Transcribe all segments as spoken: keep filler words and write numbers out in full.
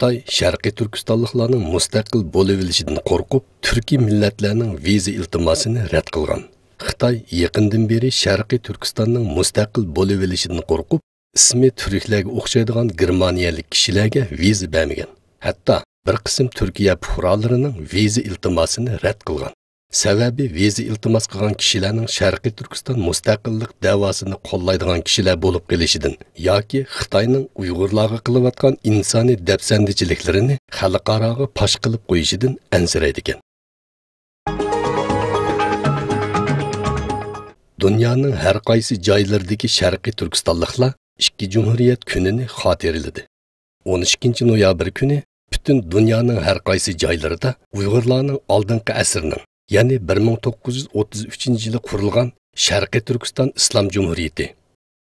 خىتاي شەرقىي تۈركىستانلىقلارنىڭ مۇستەقىل بولۇۋېلىشىدىن قورقۇپ، تۈركىي مىللەتلەرنىڭ ۋىزا ئىلتىماسىنى رەت قىلغان. خىتاي يېقىندىن بېرى شەرقىي تۈركىستاننىڭ مۇستەقىل بولۇۋېلىشىدىن قورقۇپ، ئىسمى تۈركلەرگە ئوخشايدىغان گېرمانىيەلىك كىشىلەرگە ۋىزا بەرمىگەن. ھەتتا بىر قىسىم تۈركىيە پۇقرالىرىنىڭ ۋىزا ئىلتىماسىنى رەت قىلغان. سەۋەبى، ۋىزا ئىلتىماس قىلغان كىشىلەرنىڭ شەرقىي تۈركىستان مۇستەقىللىق دەۋاسىنى قوللايدىغان كىشىلەر بولۇپ قېلىشىدىن ياكى خىتاينىڭ ئۇيغۇرلارغا قىلىۋاتقان ئىنسانىي دەپسەندىچىلىكلىرىنى خەلقئاراغا پاش قىلىپ قويۇشىدىن ئەنسىرەيدىكەن. دۇنيانىڭ ھەر قايسى جايلىرىدىكى شەرقىي تۈركىستانلىقلار ئىككى جۇمھۇرىيەت كۈنىنى خاتىرىلىدى. ئون ئىككىنچى نويابىر كۈنى پۈتۈن دۇنيانىڭ ھەر قايسى جايلىرىدا ئۇيغۇرلارنىڭ ئالدىنقى ئەسىرنىڭ، يەنى بىر مىڭ توققۇز يۈز ئوتتۇز ئۈچىنچى يىلى قۇرۇلغان شەرقىي تۈركىستان ئىسلام جۇمھۇرىيىتى،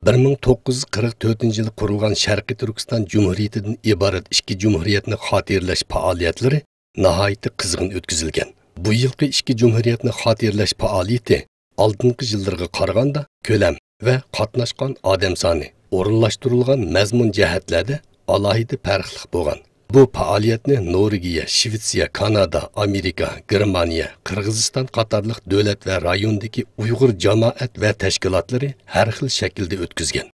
بىر مىڭ توققۇز يۈز قىرىق تۆتىنچى يىلى قۇرۇلغان شەرقىي تۈركىستان جۇمھۇرىيىتىدىن ئىبارەت ئىككى جۇمھۇرىيەتنى خاتىرىلەش پائالىيەتلىرى ناھايىتى قىزغىن ئۆتكۈزۈلگەن. بۇ يىلقى ئىككى جۇمھۇرىيەتنى خاتىرىلەش پائالىيىتى ئالدىنقى يىللىرىغا قارىغاندا كۆلەم ۋە قاتناشقان ئادەم سانى، ئورۇنلاشتۇرۇلغان مەزمۇن جەھەتلەردە ئالاھىدە پەرقلىق بولغان. بۇ پائالىيەتنى نورۋېگىيە، شىۋېتسىيە، كانادا، ئامېرىكا، گېرمانىيە، قىرغىزىستان قاتارلىق دۆلەت ۋە رايوندىكى ئۇيغۇر جامائەت ۋە تەشكىلاتلىرى ھەر خىل شەكىلدە ئۆتكۈزگەن.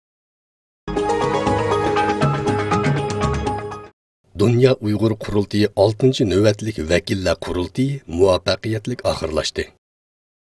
دۇنيا ئۇيغۇر قۇرۇلتىيى ئالتىنچى نۆۋەتلىك ۋەكىللەر قۇرۇلتىيى مۇۋەپپەقىيەتلىك ئاخىرلاشتى.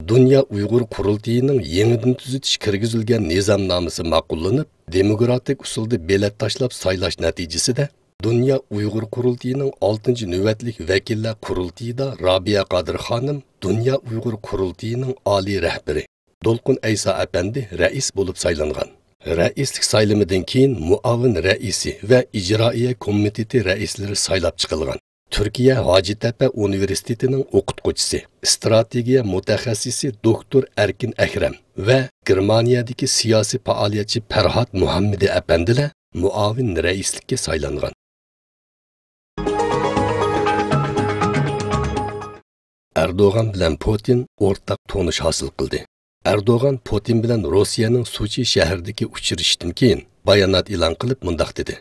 دۇنيا ئۇيغۇر قۇرۇلتىيىنىڭ يېڭىدىن تۈزىتىش كىرگۈزۈلگەن نىزامنامىسى ماقۇللىنىپ، دېموكراتىك ئۇسۇلدا بېلەت تاشلاپ سايلاش نەتىجىسىدە، دۇنيا ئۇيغۇر قۇرۇلتىيىنىڭ ئالتىنچى نۆۋەتلىك ۋەكىللەر قۇرۇلتىيىدا رابىيە قادىر خانىم دۇنيا ئۇيغۇر قۇرۇلتىيىنىڭ ئالىي رەھبىرى، دولقۇن ئەيسا ئەپەندى رەئىس بولۇپ سايلانغان. رەئىسلىك سايلىمىدىن كېيىن مۇئاۋىن رەئىسى ۋە ئىجرائىيە كومىتېتى رەئىسلىرى سايلاپ چىقىلغان. تۈركىيە ھاجىتەپە ئۇنىۋېرسىتېتىنىڭ ئوقۇتقۇچىسى، ئىستراتېگىيە مۇتەخەسسىسى دوكتور ئەركىن ئەكرەم ۋە گېرمانىيەدىكى سىياسىي پائالىيەتچى پەرھات مۇھەممىدى ئەپەندىلەر مۇئاۋىن رەئىسلىككە سايلانغان. ئەردوغان بىلەن پۇتىن ئورتاق تونۇش ھاسىل قىلدى. ئەردوغان پۇتىن بىلەن روسىيەنىڭ سوچى شەھىرىدىكى ئۇچرىشىشتىن كېيىن بايانات ئېلان قىلىپ مۇنداق دېدى: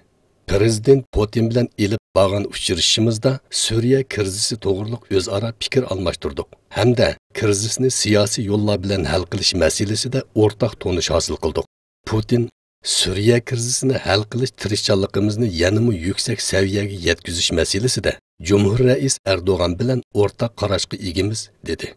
پىرېزىدېنت پۇتىن بىلەن ئېلىپ بارغان ئۇچرىشىشىمىزدا سۈرىيە كىرىزىسى توغرۇلۇق ئۆزئارا پىكىر ئالماشتۇردۇق ھەمدە كىرىزىسنى سىياسىي يوللار بىلەن ھەل قىلىش مەسىلىسىدە ئورتاق تونۇش ھاسىل قىلدۇق. پۇتىن سۈرىيە كىرىزىسىنى ھەل قىلىش تىرىشچانلىقىمىزنى يەنىمۇ يۈكسەك سەۋىيەگە يەتكۈزۈش مەسىلىسىدە جۇمھۇر رەئىس ئەردوغان بىلەن ئورتاق قاراشقا ئىگىمىز، دېدى.